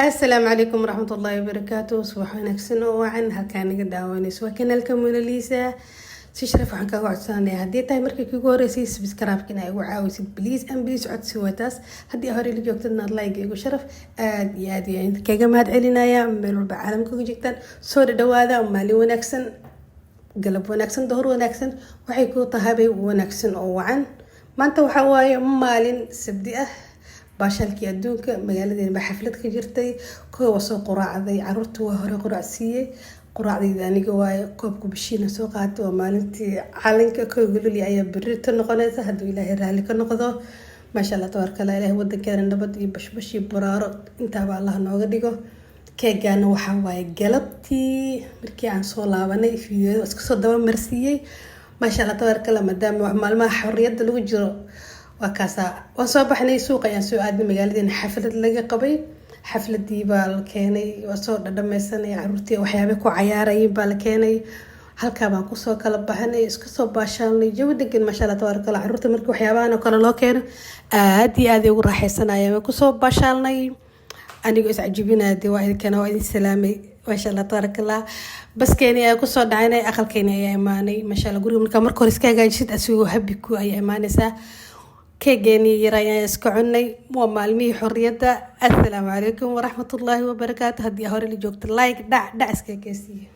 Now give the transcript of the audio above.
Asalaamu calaykum waraxmatullaahi wabarakaatu. Subax wanaagsan oo wacan. Halkaa naga daawanayso waa kanaalka Monalisa. Si sharaf waxaan kaaga codsanaya, haddii tahay markii kugu horeysay, subscribe inaa igu caawisid, please and please. Codsi wataas. Haddii hore la joogtadna, like igu sharaf. Aad iyo aad iyo kaga mahad celinaya. Meel walba caalamka uga joogtaan, soo dhadhawaada. Maalin wanaagsan, galab wanaagsan, duhur wanaagsan, waxay kuu tahabay wanaagsan oo wacan. Maanta waxaa waaye maalin Sabdi ah. Baashaalkii adduunka, magaaladeena baa xaflad ka jirtay. Koow waa soo quraacday, caruurta waa hore quraac siiyey. Quraacdayda aniga waaye, koobka bishiina soo qaatay. Waa maalintii calanka, kowga luli ayaa berito noqonaysa, hadduu Ilaahay raalli ka noqdo. Maasha Allah, tabaaraka Allah. Ilahay wadankeena nabad iyo bashbash iyo baraaro intaaba Allah nooga dhigo. Keegaana waxaa waaye galabtii markii aan soo laabanay, fiidiyoda iska soo dabamarsiiyey. Maasha Allah, tabaaraka Allah. Maadaama maalmaha xorriyadda lagu jiro, waa kaasaa. Waan soo baxnay, suuq ayaan soo aadnay. Magaaladeena xaflad laga qabay, xafladii baa la keenay, waa soo dhadhamaysanay. Caruurtii waxyaabay ku cayaarayeen baa la keenay. Halkaa baan kusoo kala baxnay, iska soo baashaalnay, jawi degan. Maasha Allah, tabaaraka Allah. Caruurta markii waxyaabahan oo kale loo keeno, aad iyo aad ay ugu raaxaysanayeen. Waan kusoo baashaalnay, anigoo iscajibinaya. Dee waa idinkana, waa idin salaamay. Maasha Allah, tabaaraka Allah. Baskeeni ayaa kusoo dhacanay, aqalkeeni ayaa imaanay. Maasha Allah. Guriga markaa marka hore iska hagaajisid, asigoo happy ku ayaa imaanaysaa. Keegeeni yar ayaan iska cunay. Waa maalmihii xorriyadda. Assalaamu calaykum waraxmatullaahi wabarakaatu. Haddii hore la joogto, like dhac dhac iska keysiiya.